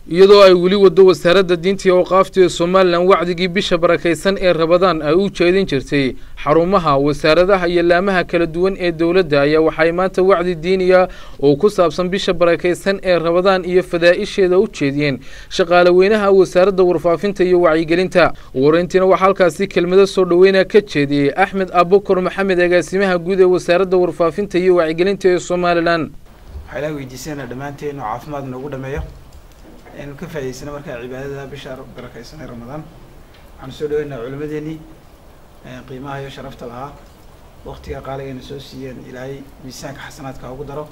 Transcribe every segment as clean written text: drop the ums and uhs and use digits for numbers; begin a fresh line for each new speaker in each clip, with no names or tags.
Iyadoo ay weli wado Wasaaradda Diinta iyo Awqaafta ee Somalilan wacdigii bisha barakaysan ee Rabadaan ay u jeedin jirtay xarumaha wasaaradaha iyo laamaha kala duwan ee dowladda, ayaa waxay maanta wacdi diiniya oo ku saabsan bisha barakaysan ee Rabadaan iyo fadaa'isheeda u jeediyeen shaqaale weynaha Wasaaradda Warfaafinta iyo Wacyigelinta. Wareyntiina waxaa halkaasi kelmado soo dhoweyna ka jeediyey Axmed Abukar Maxamed, agaasimaha guud ee Wasaaradda Warfaafinta iyo Wacyigelinta ee Somalilan.
Waxaa Ilaah weydiisanaa dhammaanteen oo caafimaad noogu dhameeyo, aynu ka faa'idaysano markaa cibaadada bisha barakaysan ee Ramadaan. Waxaanu soo dhaweynaa culimadeenii qiimaha iyo sharafta lahaa, waqtiga qaaligayna soo siiyeen. Ilaahay miisaanka xasanaadka ugu daro.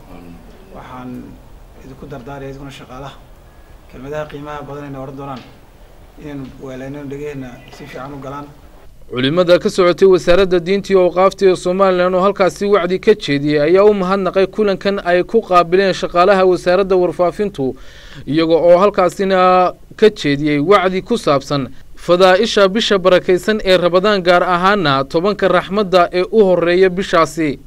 Waxaan idinku dardaaraya idinkuna shaqaalaha kelmadaha qiimaha badan ayna odhan doonaan inaynu weelaynano, dhegehena si fiican u galaan.
Culimada ka socotay Wasaaradda Diinta iyo Awqaafta ee Somalilan oo halkaasi wacdi ka jeediyey ayaa u mahadnaqay kulankan ay ku qaabileen shaqaalaha wasaaradda warfaafintu, iyaga oo halkaasina ka jeediyey wacdi ku saabsan fadaa'isha bisha barakaysan ee Rabadaan, gaar ahaana 10-ka raxmadda ee u horeeya bishaasi.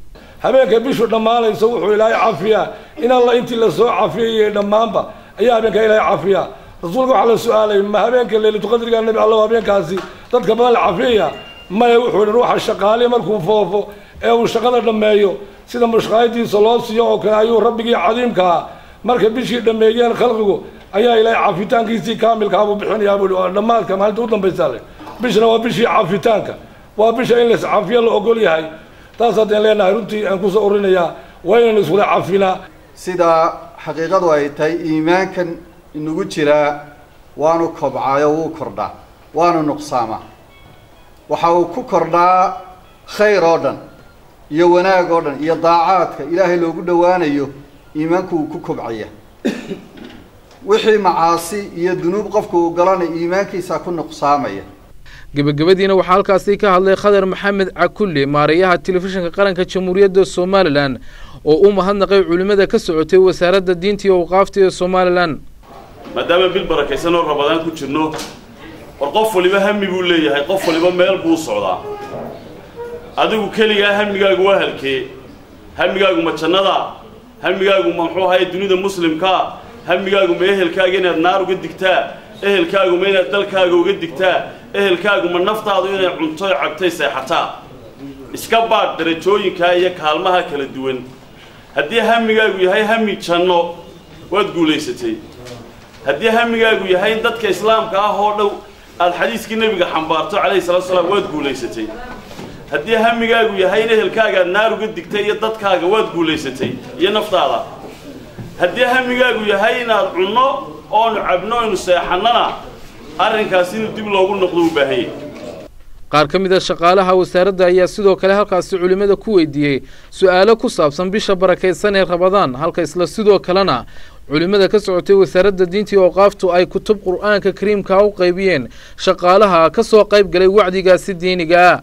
Habeenka bishu dhammaanayso wuxuu Ilaahay cafiyaa in alla intii lasoo cafiyayey dhammaanba ayaa habeenka Ilaahay cafiyaa. Rasuulka waxaa la su-aalay: ma habeenka Leylatulqadriga, Nabi Allow, habeenkaasi dadka badan la cafiyaya? Maya, wuxuu yihi, ruuxa shaqaale markuu foofo ee uu shaqada dhammeeyo, sida mushqaayadiisa loo siiyo oo kale ayuu Rabbigii cadiimkaa marka bishii dhammeeyeen khalqigu ayaa Ilaahay cafitaankiisii kaamilkaa buu bixinayaa buu. Waa dhammaadka maalinta u dambaysa le bishna, waa bishii cafitaanka, waa bisha in las cafiyo la ogol yahay. Taas haddaan leenahay, runtii aan kusoo urinayaa, waa inaynu iswada cafinaa.
Sidaa xaqiiqadu ay tahay, iimaankan inagu jiraa waanu kobcaayo, wuu kordhaa, waanu nuqsaamaa. Waxa uu ku kordhaa khayr oo dhan iyo wanaag oo dhan iyo daacaadka Ilaahay loogu dhowaanayo. Iimaanku wuu ku kobcaya. Wixii macaasi iyo dunuub qofku uu galana, iimaankiisaa ku nuqsaamaya.
Gebagabadiina waxaa halkaasi ka hadlay Khadar Maxamed Cakulle, maareeyaha Telefishinka Qaranka Jamhuuriyadda Somalilan, oo u mahadnaqay culimmada ka socotay Wasaaradda Diinta iyo Awqaafta ee Somalilan.
Maadaama bil barakaysan oo Rabadaan ku jirno, war qof waliba hami buu leeyahay, qof waliba meel buu socdaa. Adigu keligaa hamigaagu waa halkee? Hamigaagu ma jannada? Hamigaagu ma muxuu ahaye dunida muslimkaa? Hamigaagu ma ehelkaaga inaad naar uga digtaa? Ehelkaagu ma inaad dalkaaga uga digtaa? Ehelkaagu ma naftaadu inay cunto cabtay, seexataa? Iska baadh darajooyinkaa iyo kaalmaha kala duwan. Haddii hamigaagu yahay hami janno, waad guulaysatay. Haddii hamigaagu yahay in dadka islaamka ah oo dhow aada xadiiskii Nebiga xambaarto calayhi salatu salaam, waad guulaysatay. Haddii hamigaagu yahay in ehelkaaga aad naar uga digtay iyo dadkaaga, waad guulaysatay iyo naftaada. Haddii hamigaagu yahay inaad cunno oonu cabno aynu seexannana, arrinkaas inuu dib loogu noqdo u baahan yahay.
Qaar ka mid a shaqaalaha wasaaradda ayaa sidoo kale halkaasi culimmada ku weydiiyey su-aalo ku saabsan bisha barakaysan ee Rabadaan, halka isla sidoo kalena culimmada ka socotay Wasaaradda Diinta iyo Awqaaftu ay kutub Qur-aanka Kariimka u qaybiyeen shaqaalaha ka soo qayb galay wacdigaasi diinigaa.